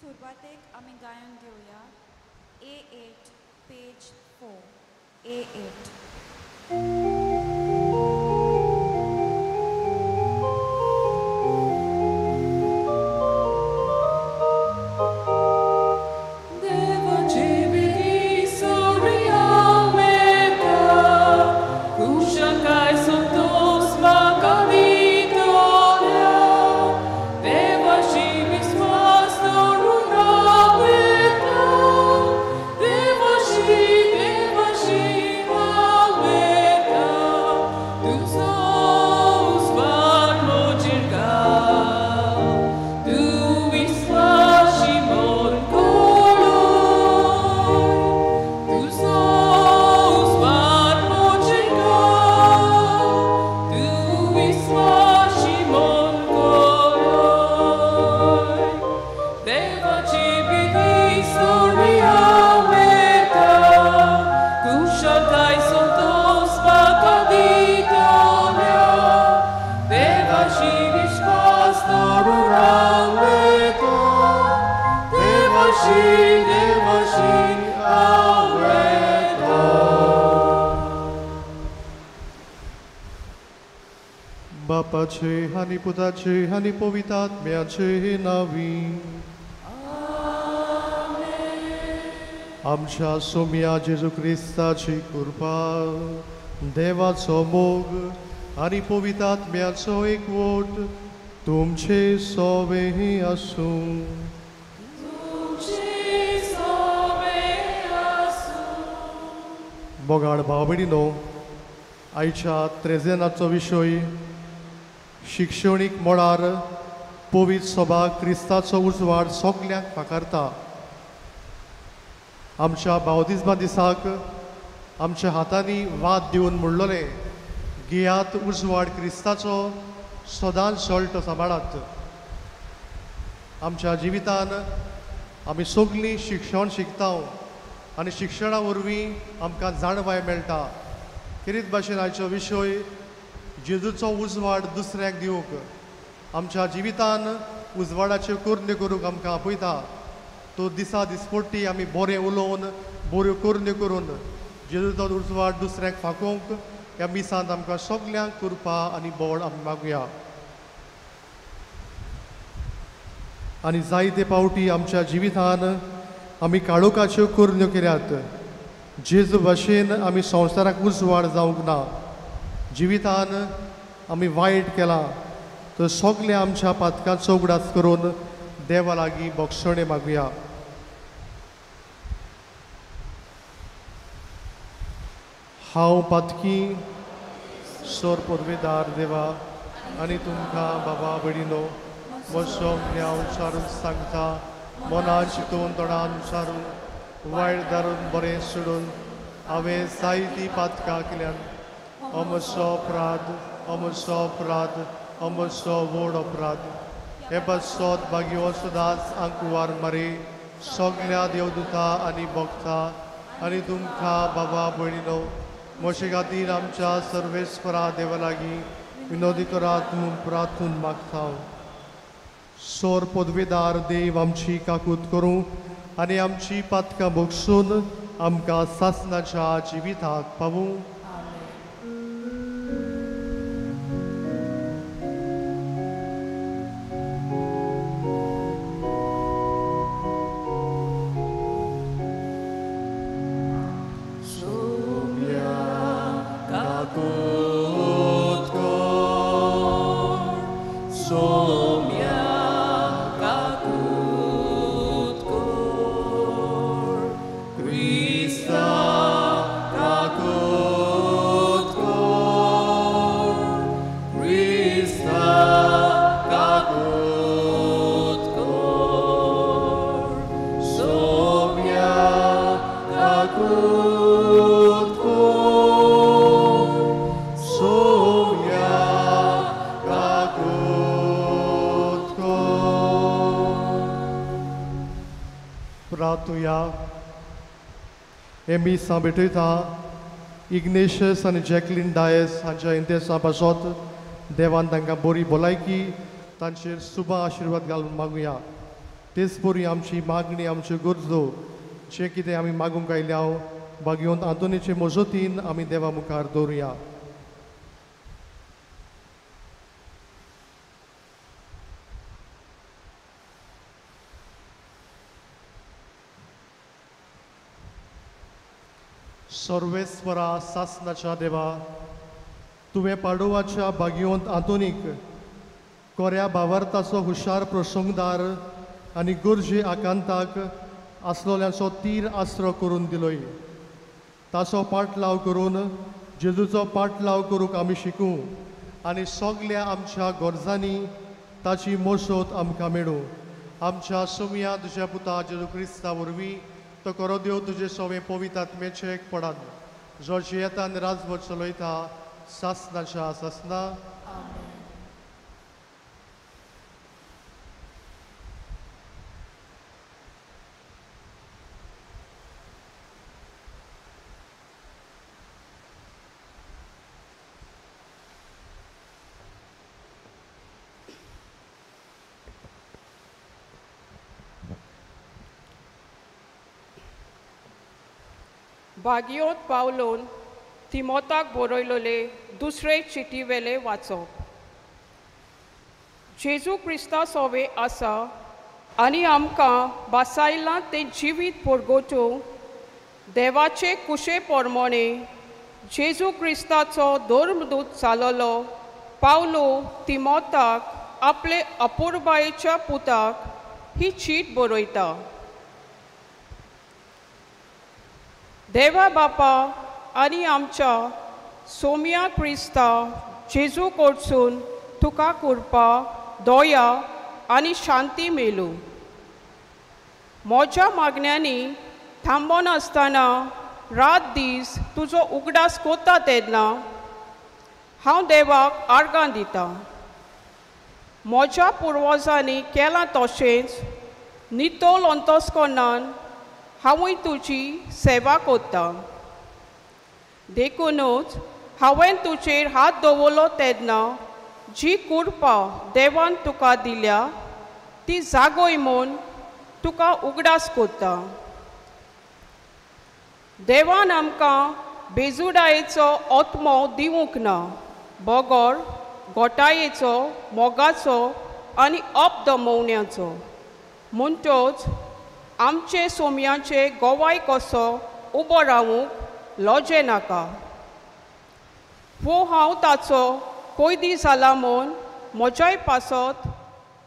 सुरवातेक आमी गायन घेवया A8 page 4 A8. बापाचे आनी पुताचे आनी पवित्र आत्म्याचे नांवी आमच्या सोम्या जेजू क्रिस्ताची कृपा, देवाचो मोग आनी पवित्र आत्म्याचो एकवट तुमचे सोवे आसूं. मोगाळ भाव भयणीनो, आयच्या त्रेजेनाचो विशय शिक्षणीक मळार पवित्र सभा क्रिस्ताचो उजवाड सगल्यांक फाकारता. आमच्या बावतिज्मा दिसाक आमच्या हातांनी वाद दिवन म्हणलोलें, घेयात उजवाड क्रिस्ताचो, सदांच सळटो सांबाळात. आमच्या जिवितान आमी सगळीं शिक्षण शिकता आनी शिक्षणा वरवीं आमकां जाणवाय मेळटा. खेरीत भाशेन आयचो विशय जेजूचो उजवाड दुसऱ्याक दिवंक, आमच्या जिवितान उजवाडाच्यो करण्यो करूंक आमकां आपयता. तो दिसा दिसपट्टी आमी बरें उलोवन बऱ्यो करण्यो करून जेजूचो उजवाड दुसऱ्याक फाकोवंक ह्या मिसांत आमकां सगल्यांक कृपा आनी बळ आमी मागुया. आनी जायते पावटी आमच्या जिवितान आमी काळोखाच्यो करण्यो केल्यात. जेजू भाशेन आमी संवसाराक उजवाड जावंक ना. जिवितान आमी वायट केलां तर सगळें आमच्या पातकांचो उगडास करून देवा लागीं बक्षणें मागुया. हांव पातकी सोर पोरवेदार देवा आनी तुमकां बाबा भयणीनो म्हजो हांव उच्चारून सांगता, मनान चिंतून तोंडान उच्चारून वायट धारून बरें सोडून हांवें जायतीं पातकां केल्यान. अमसो अपराध, अमसो अपराध, अमसो व्हड अपराध. हे पासत भाग्यो सदांच आंकुवार मारी सगल्या देवदुता आनी भक्ता आनी तुमकां बाबा भयणीनो म्हजे खातीर आमच्या सर्वेस्परा देवा लागीं विनोदी करात म्हूण प्रार्थून मागता. सोर पदवेदार देव आमची काकूत करूं आनी आमची पातकां भोगसून आमकां सासनाच्या जिविताक पावूं. हे मिसां भेटयता इग्नेशियस आनी जॅकलीन डायस हांच्या इंतेसां पासत देवान तांकां बरी भलायकी, तांचेर सुबा आशिर्वाद घालून मागुया. तेच परी आमची मागणी आमच्यो गरजो जे कितें आमी मागूंक आयल्या भाग्यवंत आंतोनीचे मजतीन आमी देवा मुखार दवरुया. सर्वेस्वरा सासनाच्या देवा, तुवें पाडोवाच्या भाग्यवंत आंतोनीक कोऱ्या भावार्थाचो हुशार प्रसंगदार आनी गरजे आकांताक आसलोल्यांचो तीर आसरो करून दिलोय. ताचो पाटलाव करून जेजूचो पाटलाव करूंक आमी शिकूं आनी सगल्या आमच्या गरजांनी ताची मजत आमकां मेळूं. आमच्या सुमया तुज्या पुता जेजू क्रिस्ता वरवीं तो करो देव तुजे सोवे पवित्र आत्म्याचें एक पडान जो जियेता आनी राजवट चलयता सासनाच्या सासना. भाग्योत पावलोन तिमोताक बरयलोले दुसरे चिटीवेले वाचप. जेजू क्रिस्ता सोवे आसा आनी आमकां बासायलां तें जिवीत परगटूंक देवाचे कुशे प्रमाणे जेजू क्रिस्ताचो धर्मदूत जालोलो पावलो तिमोताक आपले अपुरबायेच्या पुताक ही चीट बरयता. देवा बापा आनी आमच्या सोम्या क्रिस्ता जेजू कडसून तुका कृपा दया आनी शांती मेळूं. म्हज्या मागण्यांनी थांबनासतना रात दीस तुजो उगडास कोता तेन्ना हांव देवाक आर्गां दितां. म्हज्या पुर्वजांनी केलां तशेंच नितळ अंतस्करणान हांवूय तुजी सेवा करतां. देखूनच हांवें तुजेर हात दवरलो तेन्ना जी कृपा देवान तुका दिल्या ती जागय म्हूण तुका उगडास करता. देवान आमकां बेजुडायेचो आत्मो दिवंक ना, बगर गोटायेचो, मोगाचो आनी अपदमवण्याचो. म्हणटच आमचे सोम्याचे गोवाय कसो उबो रावूंक लजे नाका. वो हांव ताचो कोयदी जाला म्हूण म्हज्याय पासत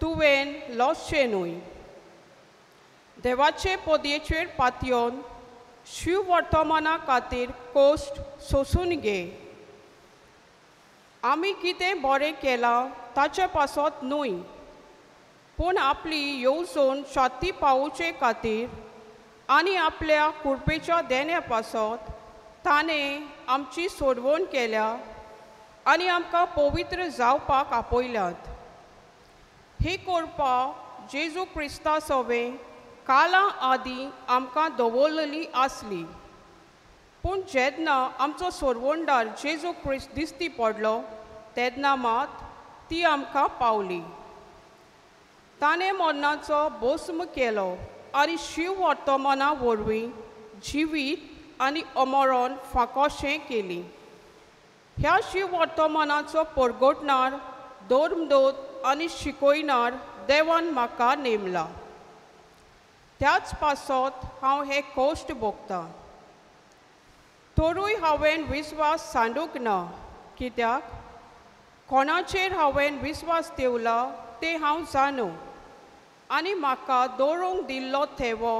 तुवें लजचें न्हय. देवाचे पदयेचेर पातयेवन शिव वर्तमाना खातीर कश्ट सोंसून घे. आमी कितें बरें केलां ताचे पासत न्हय, पूण आपली येवजण शांती पावोवचे खातीर आनी आपल्या कृपेच्या देण्या पासत ताणें आमची सोडवण केल्या आनी आमकां पवित्र जावपाक आपयल्यात. ही कृपा जेजू क्रिस्ता सवें काला आदीं आमकां दवरलेली आसली, पूण जेन्ना आमचो सोडवणदार जेजू क्रिस्त दिश्टी पडलो तेन्ना मात ती आमकां पावली. ताणें मरणाचो भस्म केलो आनी शिव वर्तमाना वरवीं जिवीत आनी अमरण फाकोशें केली. ह्या शिव वर्तमानाचो परगटणार धर्मदूत आनी शिकयणार देवान म्हाका नेमला. त्याच पासत हांव हे कश्ट भोगतां. तरूय हांवें विस्वास सांडूंक ना, कित्याक कोणाचेर हांवें विस्वास देवला तें हांव जाणू आनी म्हाका दवरूंक दिल्लो थेवो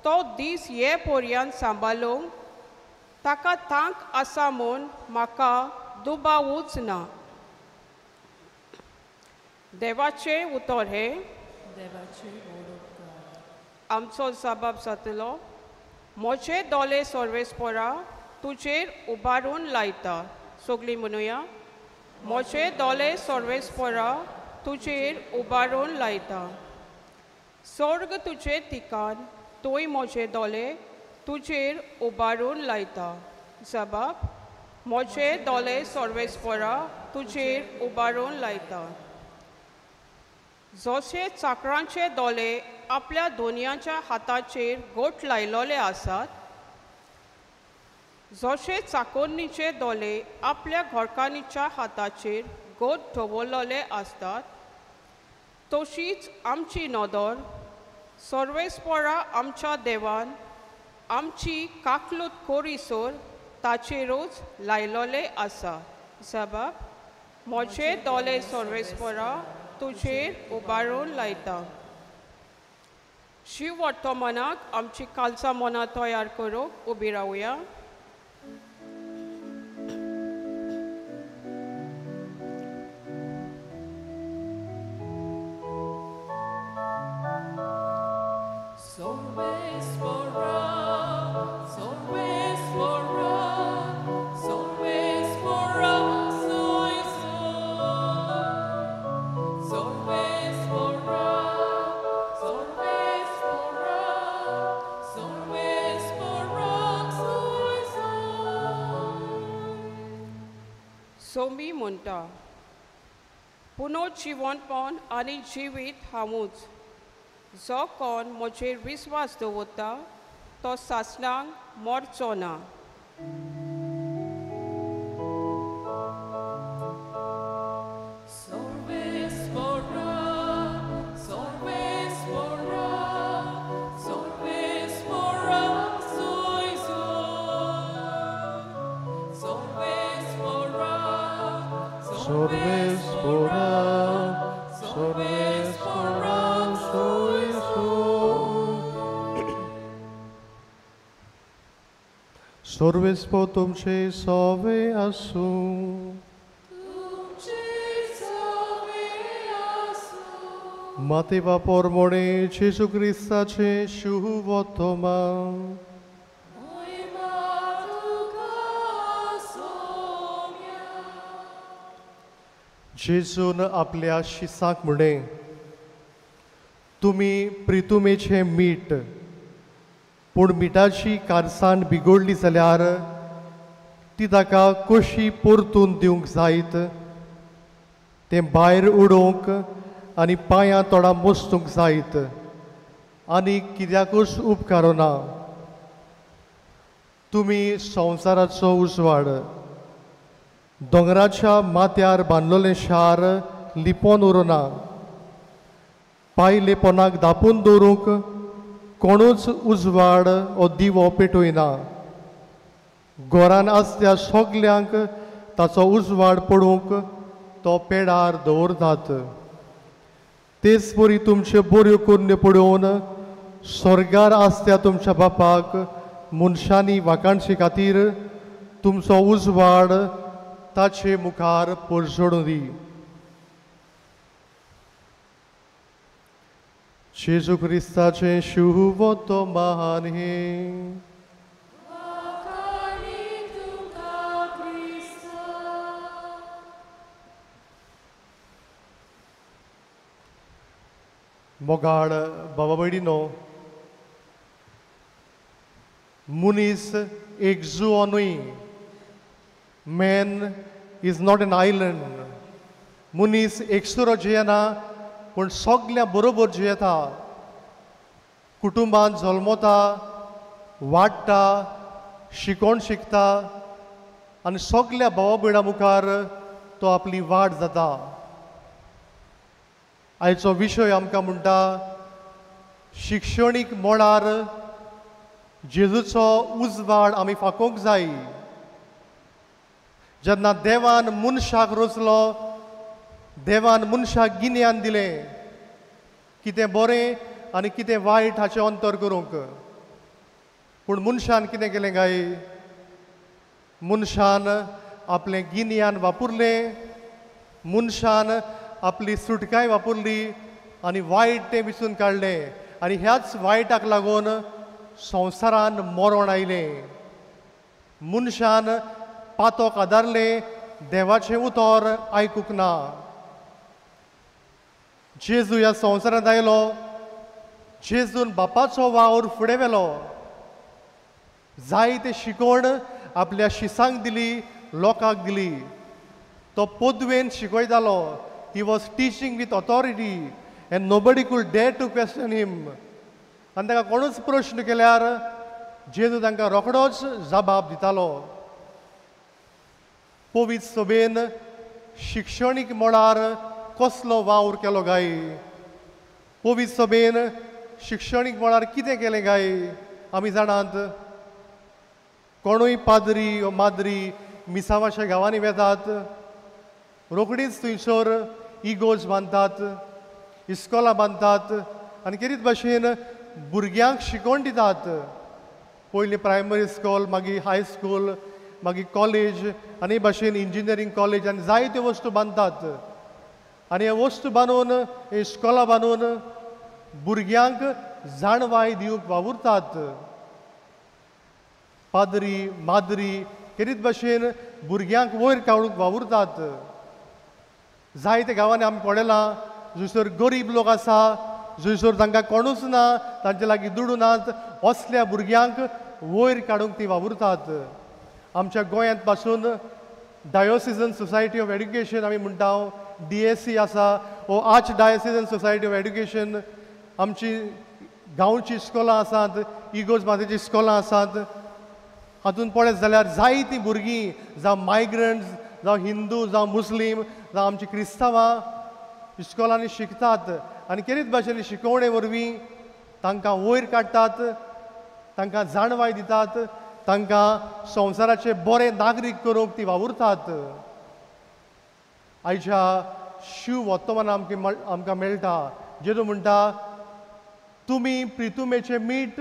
तो दीस ये पर्यंत सांबाळूंक ताका तांक आसा म्हूण म्हाका दुबावूच ना. देवाचें उतर हें आमचो जबाब जातलो. म्हजे दोले सर्वेस्परा तुजेर उबारून लायता. सगळीं म्हणुया, म्हजे दोले सर्वेस्परा तुजेर उबारून लायता. स्वर्ग तुजें ठिकाण, तूंय म्हजे दोले तुजेर उबारून लायता. जबाब, म्हजे दोले सर्वेस्परा तुजेर उबारून लायता. जशे चाकरांचे दोले आपल्या दोनयांच्या हाताचेर गोठ लायलोले आसात, जशे चाकोन्नीचे दोले आपल्या घरकान्नीच्या हाताचेर गोठ दवरलेले आसतात, तशीच आमची नदर सर्वेस्परा आमच्या देवान आमची काकलूत कोरीसर ताचेरूच लायलोले आसा. जबाब, म्हजे दोले सर्वेस्परा तुजेर उबारून लायता. शिव वर्तमानाक आमची कालचा मनां तयार करूंक उबी रावया. सोमी म्हणटा, पुनो जिवनपण आनी जिवीत हांवूच, जो कोण म्हजेर विस्वास दवरता तो सासणांक मरचो ना. सर्वेस्पो तुमचे सवे आसूं. माते बापोर मोणे जेजू क्रिस्ताचे शुभवर्तमान. जेजून आपल्या शिसाक म्हणे, तुमी प्रितुमेचें मीठ, पूण मिठाची कारसाण बिगोडली जाल्यार ती ताका कशी परतून दिवंक जायत? तें भायर उडोवंक आनी पांयां तोडां मोस्तूंक जायत आनी कित्याकूच उपकारना. तुमी संवसाराचो उजवाड. दोंगराच्या माथ्यार बांदलोलें शार लिपोन उरना. पायलेपणाक धापून दवरूंक कोणूच उजवाड ओ दिवो पेटयना. घरान आसल्या सगल्यांक ताचो उजवाड पडूंक तो पेडार दवरतात. तेच परी तुमच्यो बऱ्यो करण्यो पळोवन स्वर्गार आसल्या तुमच्या बापाक मनशांनी वाखाणचे खातीर तुमचो उजवाड ताचे मुखार परजळूं दी. जेजू क्रिस्ताचें शुभवर्तमान हें. मोगाळ बाबा भयणीनो, मनीस एक जुवो न्हय. Man is not an island. मनीस एकसुरो जियेना, पूण सगल्या बरोबर जियेता. कुटुंबांत जल्मता, वाडटा, शिकोण शिकता आनी सगल्या भावा भयणां मुखार तो आपली वाड जाता. आयचो विशय आमकां म्हणटा, शिक्षणीक मळार जेजूचो उजवाड आमी फाकोवंक जाय. जेन्ना देवान मनशाक रचलो, देवान मनशाक गिन्यान दिलें कितें बरें आनी कितें वायट हाचें अंतर करूंक. पूण मनशान कितें केलें काय? मनशान आपलें गिन्यान वापरलें, मनशान आपली सुटकाय वापरली आनी वायट तें विचून काडलें आनी ह्याच वायटाक लागून संवसारान मरण आयलें. मनशान पातोक आदारलें, देवाचें उतर आयकूंक ना. जेजू ह्या संवसारांत आयलो, जेजून बापाचो वावर फुडें व्हेलो. जायते शिकवण आपल्या शिसांक दिली, लोकांक दिली. तो पदवेन शिकयतालो. He was teaching with authority. And nobody could dare to question him. आनी ताका कोणूच प्रश्न केल्यार जेजू तांकां रोखडोच जबाब दितालो. पवित्र सभेन शिक्षणीक मळार कसलो वावर केलो काय? पवित्र सभेन शिक्षणीक मळार कितें केलें काय? आमी जाणात कोणूय पाद्री वा माद्री मिसावाच्या गांवांनी वेतात, रोखडीच थंयसर इगोर्ज बांदतात, इस्कोलां बांदतात आनी केरीत भाशेन भुरग्यांक शिकोवन दितात. पयलीं प्रायमरी स्कूल, मागीर हायस्कूल, मागीर कॉलेज आनी भाशेन इंजिनियरींग कॉलेज आनी जायत्यो वस्तू बांदतात. आनी ह्यो वस्तू बांदून, इस्कोलां बांदून भुरग्यांक जाणवाय दिवंक वावुरतात. पाद्री माद्री केरीत भाशेन भुरग्यांक वयर काडूंक वावुरतात. जायते गांवांनी आमी पळयलां जंयसर गरीब लोक आसा, जंयसर तांकां कोणूच ना, तांचे लागीं दुडू नात, असल्या भुरग्यांक वयर काडूंक ती वावुरतात. आमच्या गोंयांत पासून डायोसिजन सोसायटी ऑफ एड्युकेशन आमी म्हणटा, DSC आसा, वो arch diocesan society of education. आमची गांवची इस्कोलां आसात, इगोर्ज मातेची इस्कोलां आसात. हातूंत पळयत जाल्यार जायतीं भुरगीं, जावं मायग्रंट्स, जावं हिंदू, जावं मुस्लीम, जावं आमची क्रिस्तांवां इस्कोलांनी शिकतात आनी केरीत भाशेन शिकोवणे वरवीं तांकां वयर काडटात, तांकां जाणवाय दितात, तांकां संवसाराचे बरे नागरीक करूंक ती वावुरतात. आयच्या शिव वर्तमान आमकां मेळटा. जेजू म्हणटा, तुमी प्रितुमेचें मीठ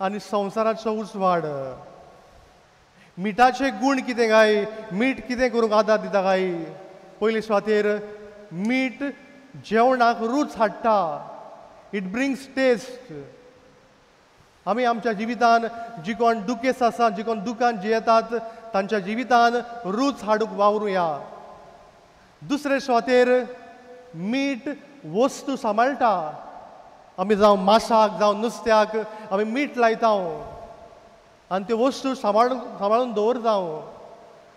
आनी संवसाराचो उजवाड. मिठाचे गूण कितें काय? मीठ कितें करूंक आदार दिता काय? पयले सुवातेर मीठ जेवणाक रूच हाडटा. It brings taste. आमी आमच्या जिवितान जी कोण दुखेस्त आसा, जी कोण दुखान जियेतात, तांच्या जिवितान रूच हाडूंक वावरुया. दुसरे सुवातेर मीठ वस्तू सांबाळटा. आमी जावं मासाक, जावं नुस्त्याक आमी मीठ लायता आनी त्यो वस्तू सांबाळून दवरता.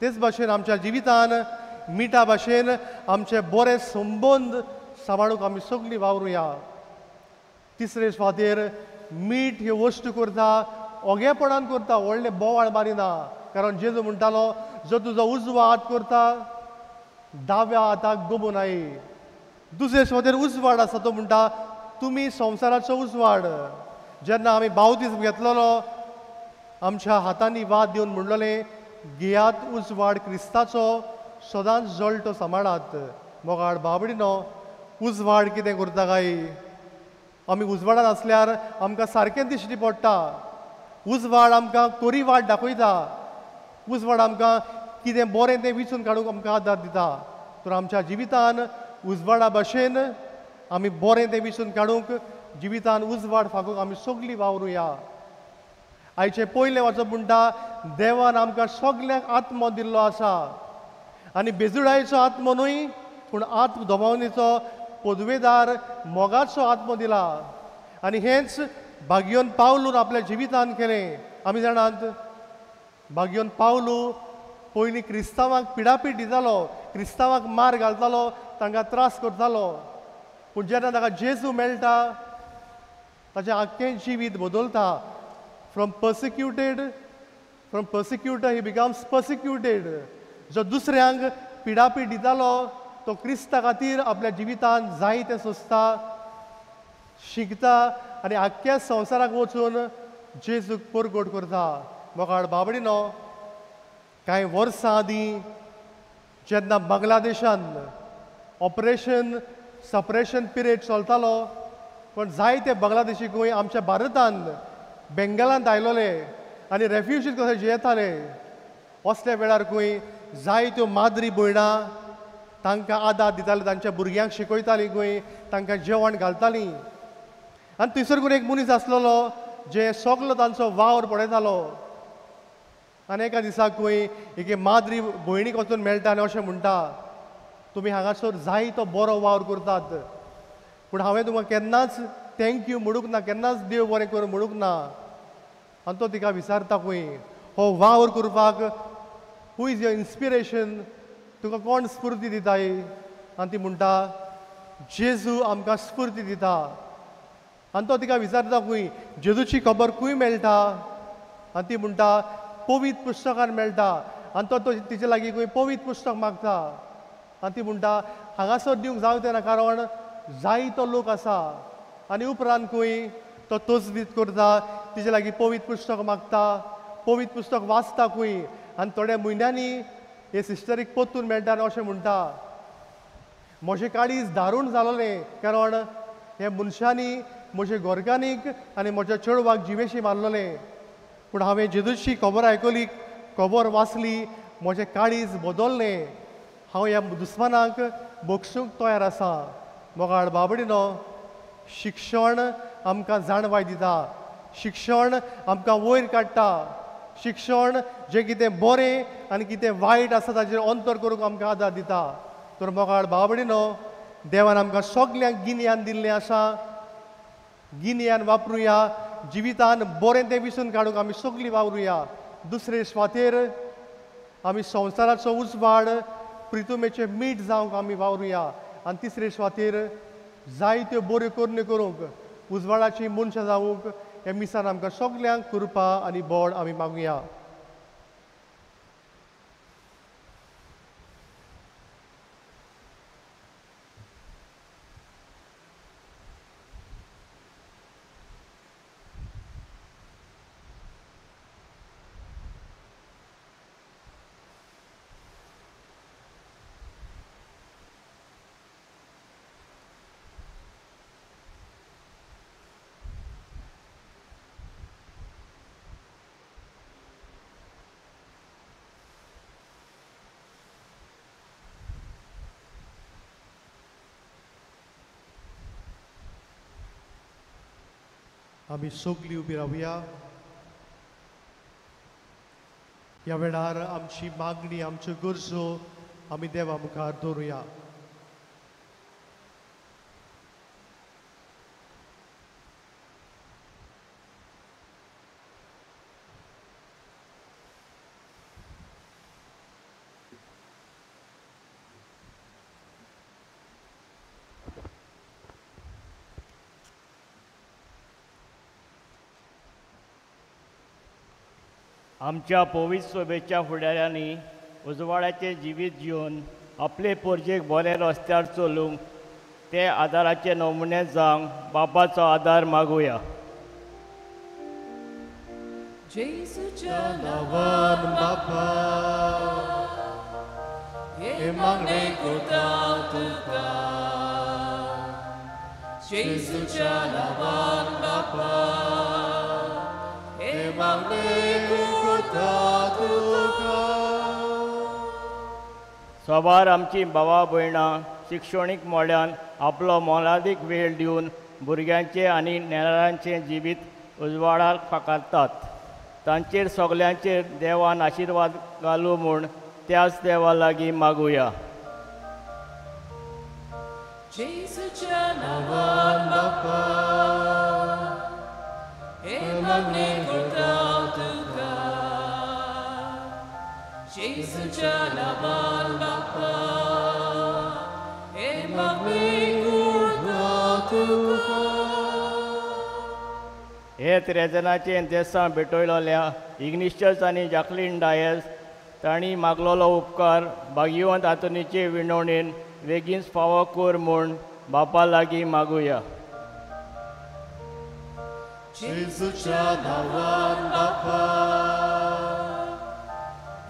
तेच भाशेन आमच्या जिवितान मिठा भाशेन आमचे बरे संबंद सांबाळूंक आमी सगळीं वावरुया. तिसरे सुवातेर मीठ ह्यो वस्तू करता, ओगेपणान करता, व्हडलें बोवाळ मारिना. कारण जेजू म्हणटालो, जो तुजो उजवो हात करता दाव्या हाताक गोबून I. दुसरे सुवातेर उजवाड आसा, तो म्हणटा तुमी संवसाराचो उजवाड. जेन्ना आमी बावतीज्म घेतलेलो, आमच्या हातांनी वाद दिवन म्हणलेलें, घेयात उजवाड क्रिस्ताचो, सदांच जळटो सांबाळात. मोगाळ बाबडीनो, उजवाड कितें करता काय? आमी उजवाडान आसल्यार आमकां सारकें दिश्टी पडटा. उजवाड आमकां कोरी वाट दाखयता. उजवाड आमकां कितें बरें तें विचून काडूंक आमकां आदार दिता. तर आमच्या जिवितान उजवाडा भाशेन आमी बरें तें विचून काडूंक, जिवितान उजवाड फागूंक आमी सगळीं वावरुया. आयचें पयलें वाचप म्हणटा, देवान आमकां सगल्यांक आत्मो दिल्लो आसा आनी बेजुडायेचो आत्मो न्हय, पूण आत्म दबावणेचो पदवेदार मोगाचो आत्मो दिला. आनी हेंच भाग्योन पावलून आपल्या जिवितान केलें. आमी जाणात भाग्योन पावलू पयलीं क्रिस्तांवांक पिडापीड दितालो, क्रिस्तांवांक मार घालतालो, तांकां त्रास करतालो. पूण जेन्ना ताका जेजू मेळटा, ताचें आख्खें जिवीत बदलता. From persecutor he becomes persecuted. जो दुसऱ्यांक पिडापीड दितालो तो क्रिस्ता खातीर आपल्या जिवितान जाय तें सोंसता, शिकता आनी आख्ख्या संवसाराक वचून जेजूक परगट करता. मोगाळ बाबडीनो, कांय वर्सां आदीं जेन्ना बांगलादेशान ऑपरेशन सपरेशन पिरियड चलतालो, पण जायते बांगलादेशी गोंय आमच्या भारतान बेंगलांत आयलोले आनी रेफ्युजीज कशे जियेताले. असल्या वेळार खंय जायत्यो माद्री भयणां तांकां आदार दिताले, तांच्या भुरग्यांक शिकयतालीं खंय, तांकां जेवण घालतालीं. आनी थंयसर कोण एक मनीस आसलेलो जे सगलो तांचो वावर पळयतालो. आनी एका दिसा खंय एके माद्री भयणीक वचून मेळटा आनी अशें म्हणटा, तुमी हांगासर जायतो बरो वावर करतात, पूण हांवें तुमकां केन्नाच thank you म्हणूंक ना, केन्नाच देव बरें करूं म्हणूंक ना. आनी तो तिका विचारता खंय, हो वावर करपाक हू is your inspiration, तुका कोण स्फूर्ती दिताय? आनी ती म्हणटा, जेजू आमकां स्फूर्ती दिता. आनी तो तिका विचारता खंय जेजूची खबर खंय मेळटा? आनी ती म्हणटा पवित्र पुस्तकान मेळटा. आनी तो तिचे लागीं खंय पवित्र पुस्तक मागता. आनी ती म्हणटा हांगासर दिवंक जावचें ना, कारण जायतो लोक आसा. आनी उपरांत खंय तो तजवीज करता, तिचे लागीं पवित्र पुस्तक मागता, पवित्र पुस्तक वाचता खंय. आनी थोड्या म्हयन्यांनी हे सिस्टरीक परतून मेळटा आनी अशें म्हणटा, म्हजें काळीज दारूण जालोलें, कारण हे मनशांनी म्हजे घरकान्नीक आनी म्हज्या चेडवाक जिवेशी मारलोलें, पूण हांवें जेजूची खबर आयकली, खबर वाचली, म्हजें काळीज बदललें, हांव ह्या दुस्मानाक बक्षूंक तयार आसा. मोगाळ बाबडीनो, शिक्षण आमकां जाणवाय दिता, शिक्षण आमकां वयर काडटा, शिक्षण जें कितें बरें आनी कितें वायट आसा ताचेर अंतर करूंक आमकां आदार दिता. तर मोगाळ बाबडीनो, देवान आमकां सगल्यांक गिन्यान दिल्लें आसा, गिन्यान वापरुया, जिवितान बरें तें विसून काडूंक आमी सगळीं वावरुया. दुसरे सुवातेर आमी संवसाराचो उजवाड प्रितुमेचें मीठ जावंक आमी वावरुया. आनी तिसरे सुवातेर जायत्यो बऱ्यो करण्यो करूंक उजवाडाची मनशां जावंक हे मिसान आमकां सगल्यांक कृपा आनी बळ आमी मागुया. आमी सगळीं उबी रावया. ह्या वेळार आमची मागणी, आमच्यो गरजो आमी देवा मुखार दवरुया. आमच्या पवित्र सोबेच्या फुडाऱ्यांनी उजवाडाचें जिवीत जिवन आपले पोरजेक बरे रस्त्यार चलूंक ते आदाराचे नमुने जावंक बापाचो आदार मागुया. जेजूच्या नांवान बापा, हे मागणें करता तुका, जेजूच्या नांवान बापा, हे मागणें करता तुका. सवार आमची भावा भयणां शिक्षणीक मोड्यान आपलो मोलादीक वेळ दिवन भुरग्यांचें आनी नेणारांचें जिवीत उजवाडाक फाकारतात. तांचेर सगल्यांचेर देवान आशिर्वाद घालूं म्हूण त्याच देवा लागीं मागुया. जेजूच्या नांवान बापा, हे मागणें करता तुका, जेजूच्या नांवान बापा, हे मागणें करता तुका. हे त्रेजनाचें देसां भेटयलोल्या इग्निशस आनी जाकलीन डायस तांणी मागलोलो उपकार भाग्यवंत आंतोनीचे विनवणेन वेगींच फावो कर म्हूण बापा लागीं मागुया. जेजूच्या नांवान बापा,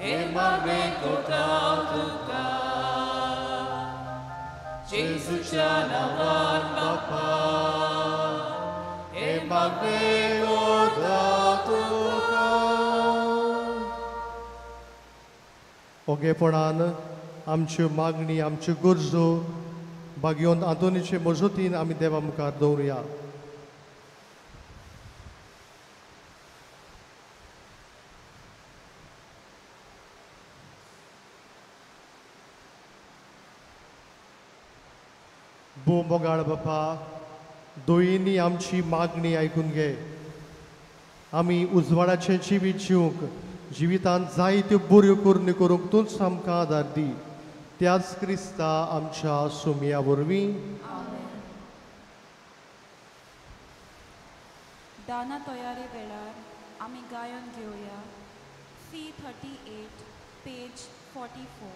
हे मागणें करता तुका, जेजूच्या नांवान बापा, हे मागणें करता तुका. ओगेपणान आमच्यो मागणी, आमच्यो गरजो भाग्यवंत आंतोनीचे मजतीन आमी देवा मुखार दवरुया. भो मोगाळ बापा, दोयींनी आमची मागणी आयकून घे. आमी उजवाडाचें जिवीत जिवंक, जिवितांत जायत्यो बऱ्यो करण्यो करूंक तूंच आमकां आदार दी. त्याच क्रिस्ता आमच्या सुमया वरवीं. दाना तयारी वेळार आमी गायन घेवया C38 page 44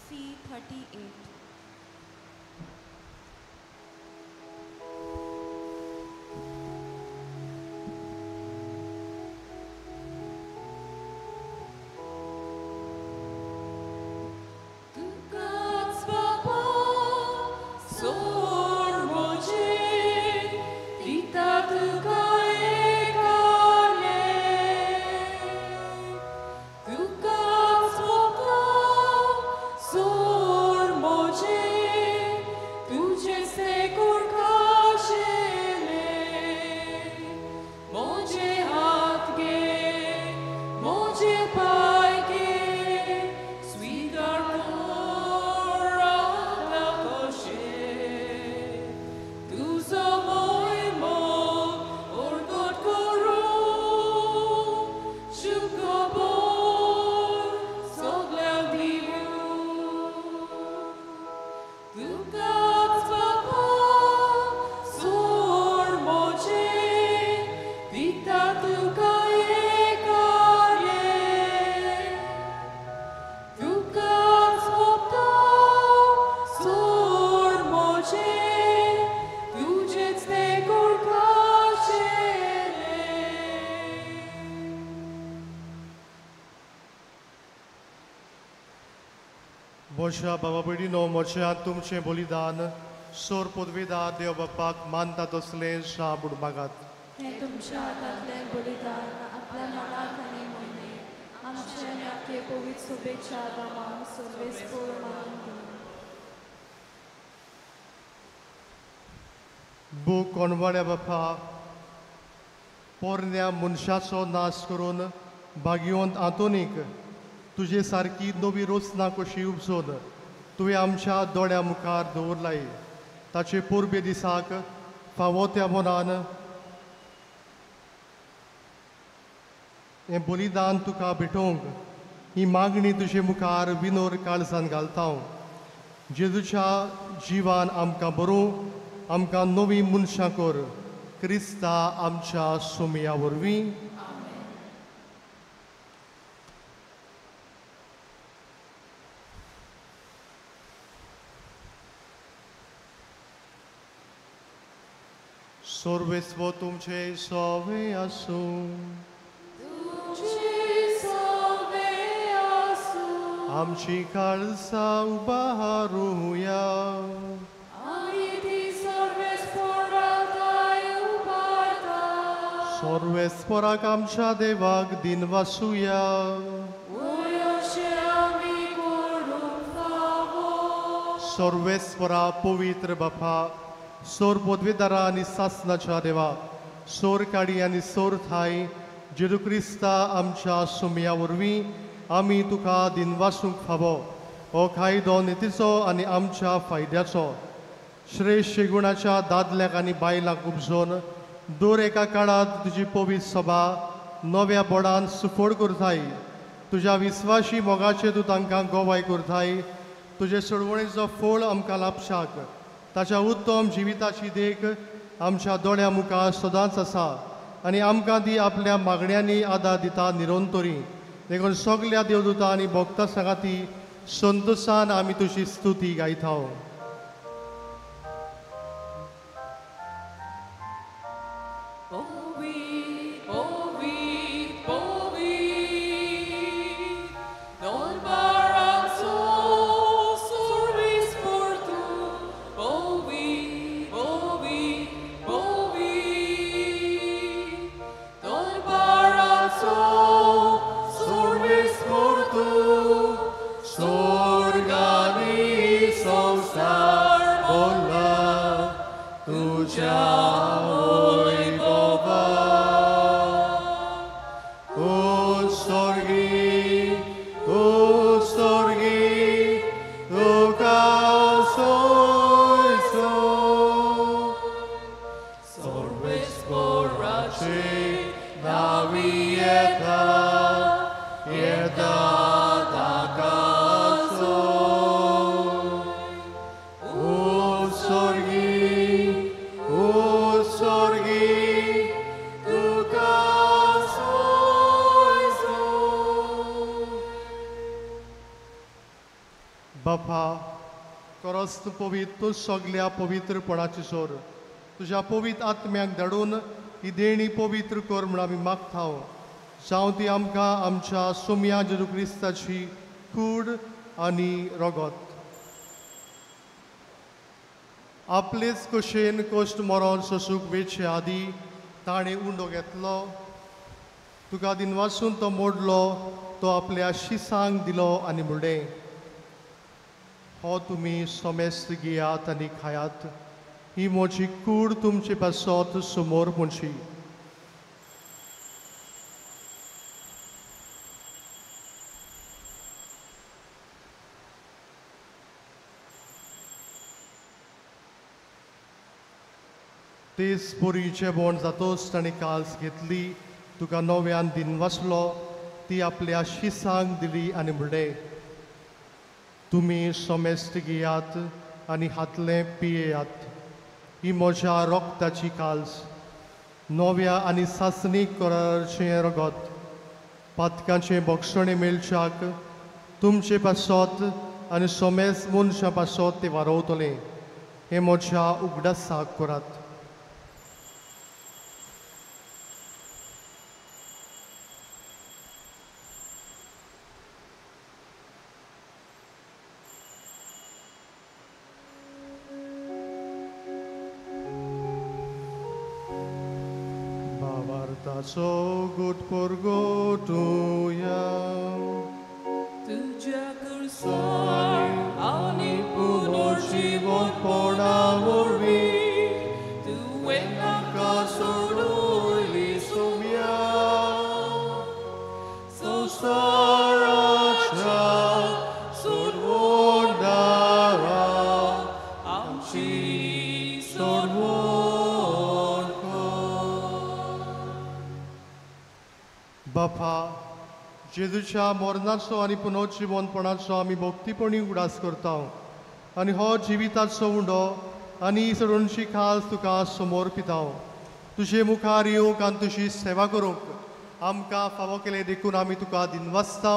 C38. म्हज्या बाबा भयणीनो, म्हज्या तुमचें बलिदान सोर पदवेदार देव बापाक मानता तसलें शा म्हूण मागात. हें तुमच्या हातांतलें बलिदान आपल्या मनाक आनी मोहिने आमचे आनी आख्खे पवित्र शुभेच्छा दामांक सर्वेस्पोर मानून दिवं. बूक कोणवाड्या बापा, पोरण्या मनशाचो नाश करून भाग्यवंत आंतोनीक तुजे सारकी नवी रचना कशी उपजोन तुवें आमच्या दोळ्या मुखार दवरलाय. ताचे परबे दिसाक फावो त्या मनान हें बलिदान तुका भेटोवंक ही मागणी तुजे मुखार विनोर काळजान घालता. जेजूच्या जिवान आमकां बरोवं, आमकां नवी मनशां कर, क्रिस्ता आमच्या सोमया वरवीं. सर्वेस्व तुमचे सवे आसूं. आमची काळसा उबारुया. सर्वेस्पराक आमच्या देवाक दिनवासुया. सर्वेस्परा पवित्र बापा, सोर पदवेदारा आनी सासनाच्या देवा, सोर काडी आनी सोर थाय जेजू क्रिस्ता आमच्या सोमया वरवीं आमी तुका दिनवासूंक फावो. हो कायदो नितीचो आनी आमच्या फायद्याचो. श्रेश्ठ गुणाच्या दादल्याक आनी बायलांक उपजोन दर एका काळांत तुजी पवित्र सभा नव्या बोडान सुफोड करताय. तुज्या विस्वाशी मोगाचें तूं तांकां गोवाय करताय. तुजे सोडवणेचो फळ आमकां लाभशाक ताच्या उत्तम जिविताची देख आमच्या दोळ्या मुखार सदांच आसा आनी आमकां ती आपल्या मागण्यांनी आदार दिता निरंतरी. देखून सगल्या देवदूता आनी भक्ता सांगाती संतोशान आमी तुजी स्तुती गायता. O sorgi, खरस तूं पवित्र, तूं सगल्या पवित्रपणाची सोर. तुज्या पवित्र आत्म्याक धाडून ही देणी पवित्र कर म्हूण आमी मागता. जावं ती आमकां आमच्या सोम्या जेजू क्रिस्ताची कूड आनी रगत. आपलेच कशेन कश्ट मरोन सोसूंक वेचे आदी ताणें उंडो घेतलो, तुका दिनवासून तो मोडलो, तो आपल्या शिसांक दिलो आनी म्हणलें, हो तुमी समेस्त घेयात आनी खायात, ही म्हजी कूड तुमचे पासत समोर म्हणची. तेच परी जेवण जातोच ताणें काल्स घेतली, तुका नव्यान दिनवासलो, ती आपल्या शिसांक दिली आनी म्हणलें, तुमी समेस्त घेयात आनी हातलें पियेयात, ही म्हज्या रोगताची काल्स, नव्या आनी सासणीक कराराचें रगत, पातकांचें बक्षणें मेळच्याक तुमचे पासत आनी समेस्त मनशां पासत तें वारोवतलें. हें म्हज्या उगडासाक करात. So good for go to ya. तुझ्या कुर्सार आनी पुनर्जीवनपणा वरवीं तुवें आमकां सोडयली सोम्या. संवसाराच्या सोडवणदारा आमची सोडवण कर. बापा, जेजूच्या मरणाचो आनी पुनर्जिवनपणाचो आमी भक्तीपणी उगडास करता आनी हो जिविताचो उंडो आनी सडूनची खास तुका समोर पिता. तुजे मुखार येवंक आनी तुजी सेवा करूंक आमकां फावो केलें देखून आमी तुका दिनवासता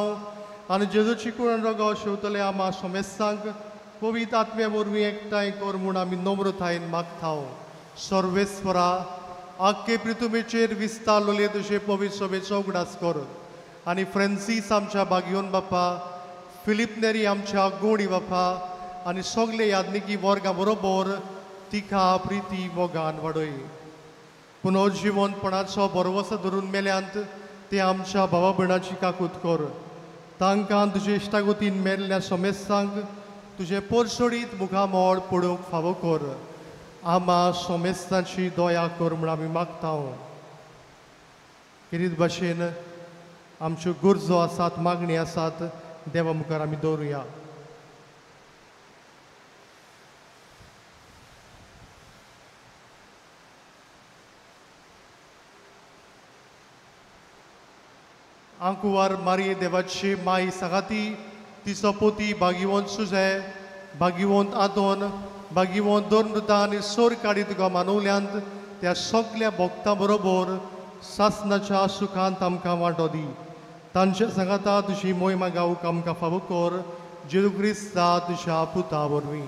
आनी जेजूची कुळण रगो शेवतले आमा समेस्तांक पवित्र आत्म्या वरवीं एकठांय कर म्हूण आमी नम्रतायेन मागता. सर्वेस्वरा, आख्खे पृथ्वीचेर विस्तारलेले तुजे पवित्र सभेचो उगडास कर आनी फ्रांसीस आमच्या बागियोन बापा, फिलीप नेरी आमच्या गोडी बापा आनी सगळे यादनिकी वर्गा बरोबर तिका प्रिती मोगान वाडय. पुनर्जिवनपणाचो भरवसो धरून मेल्यांत ते आमच्या भावा भयणाची काकूत कर. तांकां तुजे इश्टागतीन मेल्ल्या समेस्तांक तुजें पोरसोडीत मुखामळ पळोवंक फावो कर. आमा समेस्तांची दया कर म्हूण आमी मागता. खेरीत भाशेन आमच्यो गरजो आसात, मागणी आसात, देवा मुखार आमी दवरुया. आंकुवार मारये देवाची माई सांगाती, तिचो पोती भागिवंत सुजे, भागिवंत आंतोन, भागिवंत दोन आनी सोर काडी तुका मानवल्यांत त्या सगल्या भक्तां बरोबर सासनाच्या सुखांत आमकां वांटो दी. तांच्या सांगाता तुजी मोहिमा गावूंक आमकां फावो कर, जेजू क्रिस्ता तुज्या पुता वरवीं.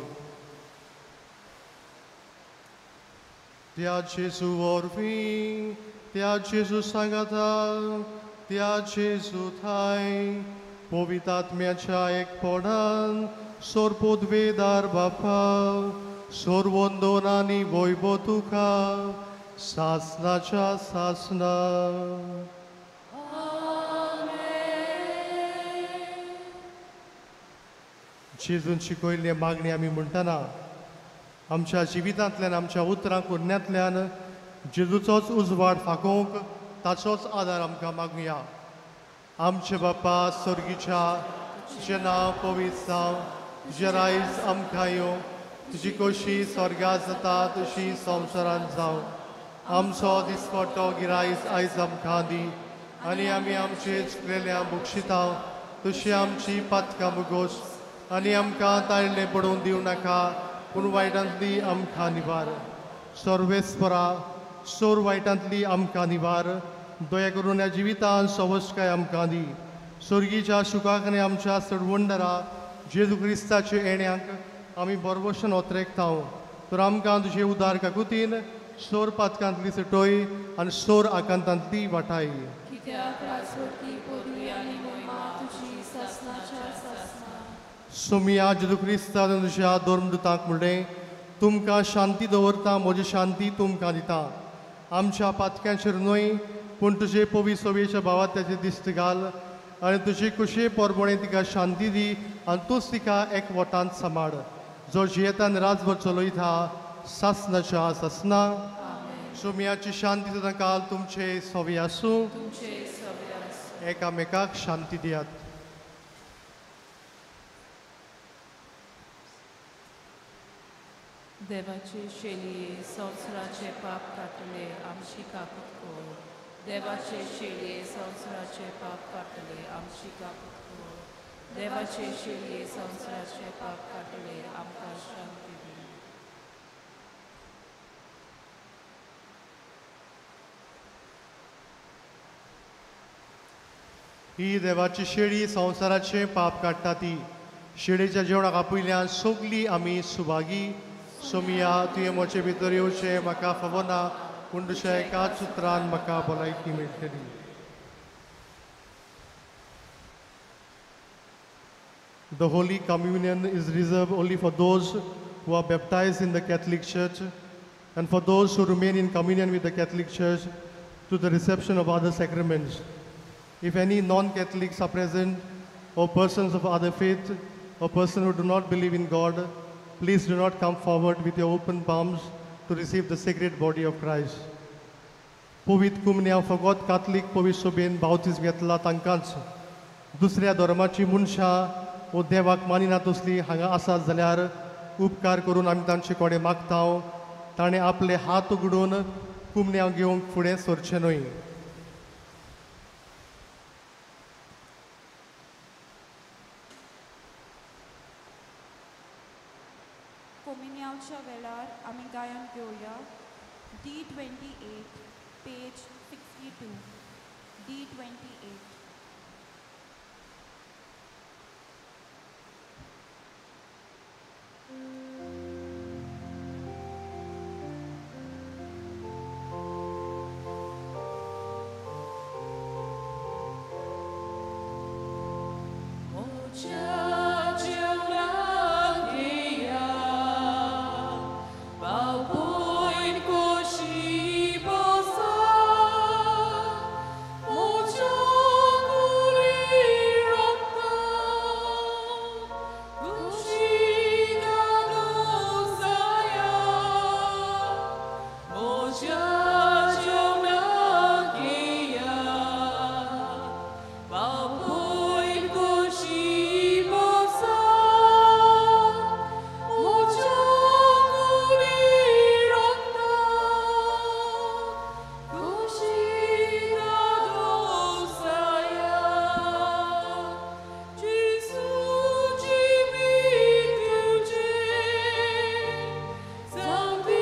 त्या जेजू वरवीं, त्या जेजू सांगाता, त्या जेजू थाय पवित्र आत्म्याच्या एकपणान सोरपोदवेदार बापा, सोरवंदोन आनी वैभव तुका सासनाच्या सासना. जेजून शिकयल्ली मागणी आमी म्हणटना आमच्या जिवितांतल्यान, आमच्या उतरां कुरण्यांतल्यान जेजूचोच उजवाड फाकोवंक ताचोच आदार आमकां मागुया. आमचे बापा स्वर्गीच्या, तुजें नांव पवित्र जावं, तुजें रायज आमकां येवं, तुजी खोशी स्वर्गात जाता तशी संवसारांत जावं. आमचो दिसपट्टो गिरायस आयज आमकां दी आनी आमी आमचे चुकलेल्या बक्षिता तशी आमची पातकां मुगोस आनी आमकां ताळले पडोवन दिवं नाका, पूण वायटांतली आमकां निवार. सर्वेस्परा, सोर वायटांतली आमकां निवार. दया करून ह्या जिवितान सवस्काय आमकां दी. स्वर्गीच्या सुखाक आनी आमच्या सडवंडरा जेजू क्रिस्ताचे येण्याक आमी बरवशन ओतरेकता तर आमकां तुजे उदार काकुतीन सोर पातकांतली सुटोय आनी सोर आकांतांतली वाटाय. कित्याक राजवटी पदवी आनी मोहिमा तुजी सासणाच्या सासणा. सोमिया जेजू क्रिस्ता तुज्या धर्मदूतांक म्हणलें, तुमकां शांती दवरता, म्हजी शांती तुमकां दिता. आमच्या पातक्यांचेर न्हय पूण तुजे पवी सोबेच्या भावात्याचे दिश्ट घाल आनी तुजी कुशे पोरबोणे तिका शांती दी आनी तूंच तिका एकवटांत सांबाळ, जो जियेतान राजभर चलयता सासणाच्या सासना. सोमियाची शांती सदां काल तुमचे सवे आसूं. एकामेकाक शांती दियात. देवाचे शेलये संवसाराचे पाप काडटले आमची काकूत कर. देवाचे शेलये संवसाराचे पाप काडटले आमची काकूत कर. देवाचे शेलये संवसाराचे पाप काडटले आमकां शांती दी. ही देवाची शेळी संवसाराचे पाप काडटा ती शेळीच्या जेवणाक आपयल्यान सगळीं आमी सुभागी. सोमिया तुवें म्हजे भितर येवचें म्हाका फावो ना, पूण तुज्या एकाच उतरान म्हाका भलायकी मेळटली. The Holy Communion is reserved only for those who are baptized in the Catholic Church and for those who remain in communion with the Catholic Church to the reception of other sacraments. If any non-Catholics are present or persons of other faith or persons who do not believe in God, please do not come forward with your open palms to receive the sacred body of Christ. पवित्र कुमन्या फकत कातलीक पवित्र सोबेन बावतीस घेतला तांकांच. दुसऱ्या धर्माची मनशां वो देवाक मानिना तसली हांगा आसात जाल्यार उपकार करून आमी तांचे कडेन मागता ताणें आपले हात उगडून कुमन्या घेवंक फुडें सरचें न्हय. कोमिन्यावच्या वेळार आमी गायन घेवया D28 page 62. D28. Santi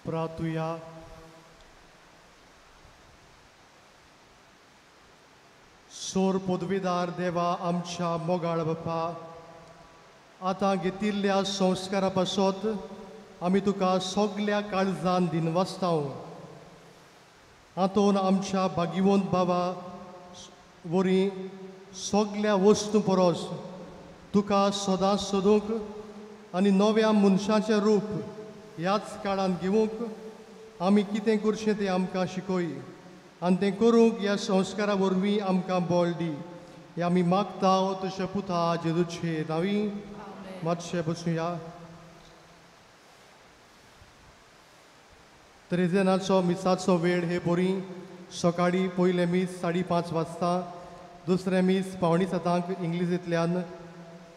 प्रार्थुया. सोर पदवीदार देवा आमच्या मोगाळ बापा, आतां घेतिल्ल्या संस्कारा पासत आमी तुका सगल्या काळजान दिनवासताव. आंतोन आमच्या भागिवंत बाबा वरी सगल्या वस्तू परस तुका सदां सोदूंक आनी नव्या मनशाचें रूप ह्याच काळान घेवंक आमी कितें करचें तें आमकां शिकय आनी तें करूंक ह्या संस्कारा वरवीं आमकां बळ दी. हें आमी मागता तुज्या पुता जेजूचे नांवी. मातशें बसुया. त्रेजेनाचो मिसाचो वेळ हे बरी सकाळीं पयलें मीस 5:30 वाजता, दुसरें मीस 6:45 इंग्लिजींतल्यान,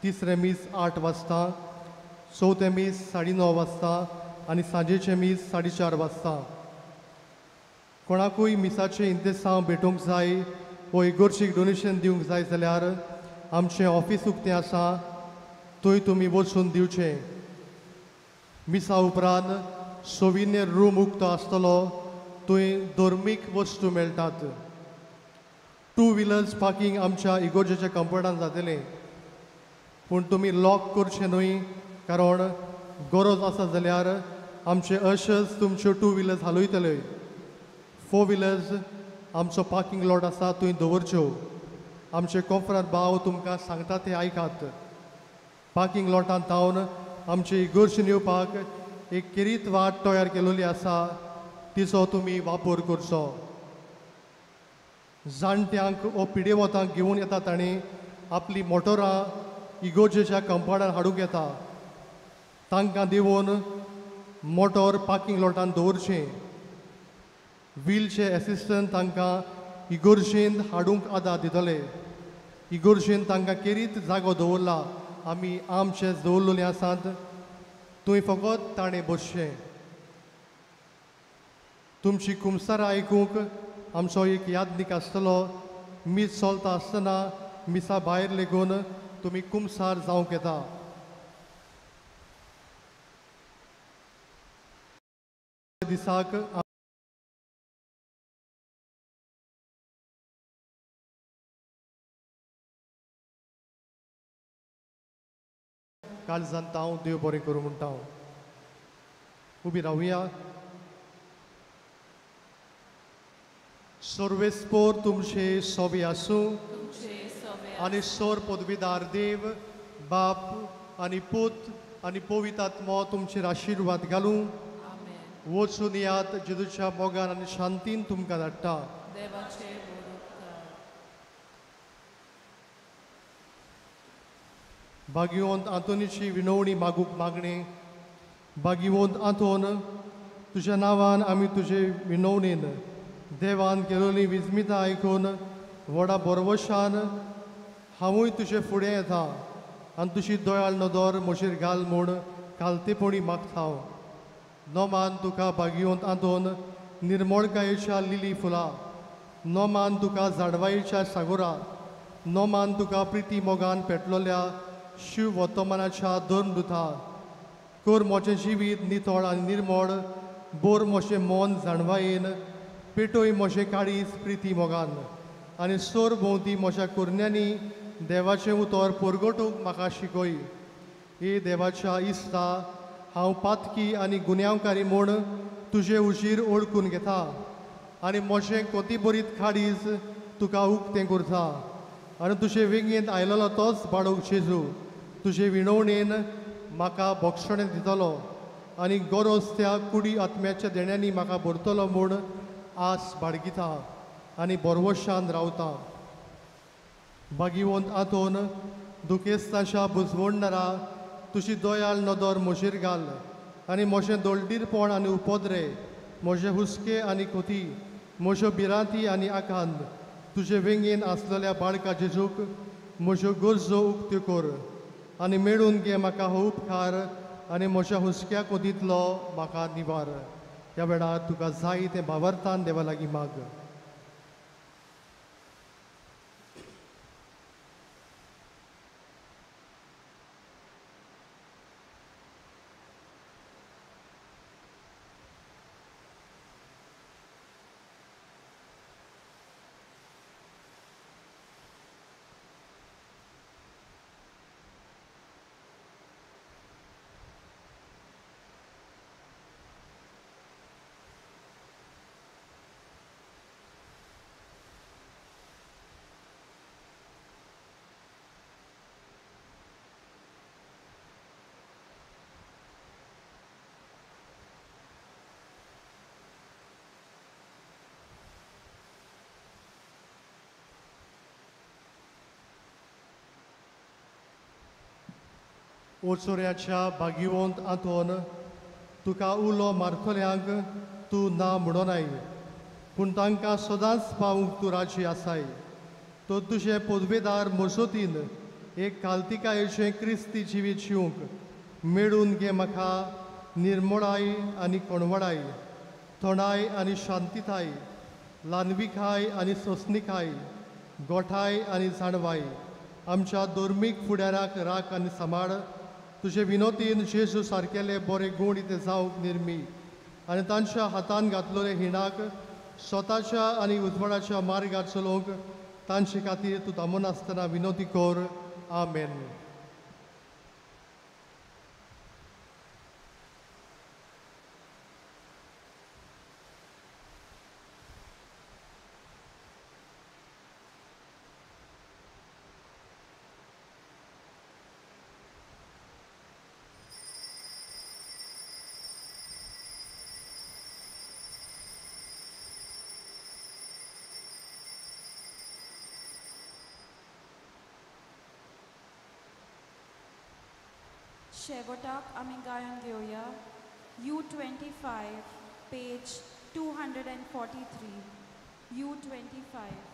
तिसरें मीस 8 वाजता, चवथें मीस 9:30 वाजता आनी सांजेचें मीस 4:30 वाजता. कोणाकूय मिसाचें इंतेसांव भेटोवंक जाय वो इगोर्चीक डोनेशन दिवंक जाय जाल्यार आमचें ऑफीस उक्तें आसा, थंय तुमी वचून दिवचें. मिसा उपरांत सोविनियर रूम उक्तो आसतलो, थंय धर्मीक वस्तू मेळटात. 2 व्हिलर्स पार्किंग आमच्या इगोर्जेच्या कंपाउंडान जातलें, पूण तुमी लॉक करचें न्हय, कारण गरज आसा जाल्यार आमचे अशर्स तुमच्यो 2 व्हिलर्स हालयतले. 4 व्हिलर्स आमचो पार्किंग लॉट आसा थंय दवरच्यो. आमचे कोफरार भाव तुमकां सांगता ते आयकात. पार्किंग लॉटांत थावन आमचे इगोर्जेन येवपाक एक केरीत वाट तयार केलेली आसा, तिचो तुमी वापर करचो. जाणट्यांक वो पिडेवतांक घेवन येता ताणें आपली मोटरां इगोर्जेच्या कंपाउंडार हाडूंक येता. तांकां देंवोवन मोटोर पार्किंग लॉटान दवरचें. व्हीलचेर एसिस्टंट तांकां इगोर्जेंत हाडूंक आदार दितले. इगोर्जेंत तांकां केरीत जागो दवरला, आमी आमचेच दवरलेले आसात, थंय फकत ताणें बसचें. तुमची कुमसारां आयकूंक आमचो एक यादनीक आसतलो. मीस चलता आसतना मिसा भायर लेगून तुमी कुमसार जावंक येता. दिसाक काळजान हांव देव बरें करूं म्हणटा. उबी रावया. सर्वेस्पोर तुमचे सोबे आसूं आनी सोर पदवीदार देव बाप आनी पूत आनी पवित्र आत्मो तुमचेर आशिर्वाद घालूं. वचून यात जेजूच्या मोगान आनी शांतीन तुमकां धाडटा. भाग्यवंत आंतोनीची विनवणी मागूंक मागणें. भाग्यवंत आंतोन, तुज्या नांवान आमी तुजे विनवणेन देवान केलोली विस्मिता आयकून व्हडा बरवशान हांवूय तुजे फुडें येता आनी तुजी दयाळ नदर म्हजेर घाल म्हूण कालतेपणी मागता हांव. नोमान तुका भाग्यवंत आंतोन निर्मळकायेच्या लिली फुलां, नोमान तुका झाडवायेच्या सागोरा, नोमान तुका प्रिती मोगान पेटलोल्या शिव वर्तमानाच्या धर्मदुता. कर म्हजें जिवीत नितळ आनी निर्मळ, बोर म्हजें मन जाणवायेन, पेटोय म्हजें काळीज प्रिती मोगान आनी सोर भोंवती म्हज्या कुरण्यांनी देवाचें उतर परगटूंक म्हाका शिकय. ए देवाच्या इस्ता, हांव पातकी आनी गुन्यांवकारी म्हूण तुजे उजीर ओळखून घेता आनी म्हजें कोतीबरीत काळीज तुका उक्तें करता आनी तुजे वेंगेंत आयलेलो तोच बाळोक जेजू तुजे विणवणेन म्हाका बोगसणें दितलो आनी गरज त्या कुडी आत्म्याच्या देण्यांनी म्हाका भरतलो म्हूण आस बाळगिता आनी बरवशान रावता. भागिवंत आंतोन, दुखेस्ताच्या बुजवणदारा, तुजी दयाळ नदर म्हजेर घाल आनी म्हजें दोळदीरपण आनी उपद्रे, म्हजे हुस्के आनी खोती, म्हज्यो भिरांती आनी आकांत तुजे वेंगेन आसलेल्या बाळका जेजूक म्हज्यो गरजो उक्त्यो कर आनी मेळून घे म्हाका हो उपकार आनी म्हज्या हुस्क्या कोतींतलो म्हाका निवार. ह्या वेळार तुका जाय तें भावार्थान देवा लागीं माग. ओचोऱ्याच्या भागिवंत आंतोन, तुका उलो मारतल्यांक तूं ना म्हणोनाय, पूण तांकां सदांच पावूंक तूं राजी आसाय. तर तुजें पदवेदार मजतीन एक कालतिकायेचें क्रिस्ती जिवीत जिवंक मेळून घे म्हाका निर्मळाय आनी कोणवडाय, थोंडाय आनी शांतिताय, ल्हानविकाय आनी सोंसणिकाय, गोठाय आनी जाणवाय. आमच्या धर्मीक फुडाराक राख आनी सांबाळ. तुजे विनोतीन जेजू सारकेले बरे गूण इथे जावंक निर्मी आनी तांच्या हातान घातलेले हिणाक स्वताच्या आनी उजवाडाच्या मार्गार चलोवंक तांचे खातीर तूं थांबनासतना विनोती कर. आमेन. शेवटाक आमी गायन घेवया U25 page 243 U25.